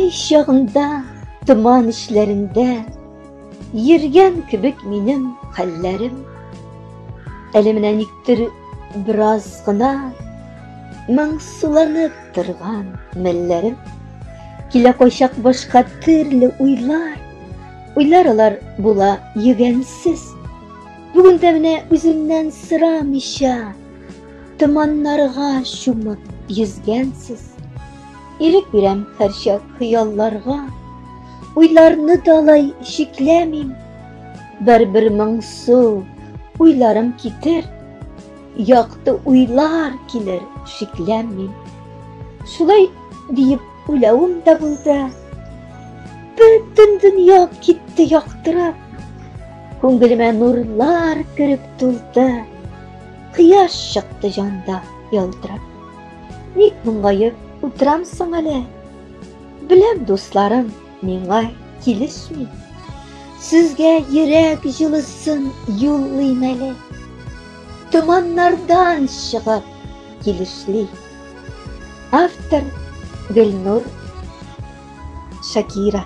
Җәй чагында томан эчләрендә йөргән кебек минем хәлләрем. Әле менә никтер бераз гына моңсуланып торган мәлләрем. Килә кайчак башка төрле уйлар. Уйлар алар була йөгәнсез. Бүген дә менә үземнән сорамыйча томаннарга чумып йөзгәнсез. Ирек бирәм һәрчак хыялларга, Уйларны да алай чикләмим. Бер-бер моңсу уйларым китер, Якты уйлар килер, шикләнмим. Шулай диеп уйлавым да булды. Бөтен дөнья китте яктырып, Күңелемә нурлар кереп тулды. Кояш чыкты җанда ялтырап. Ник моңаеп утырам соң әле? Беләм, дусларым, миңа килешми. Сезгә йөрәк җылысын юллыйм әле. Томаннардан чыгып килешли. Автор Гөлнур Шакира.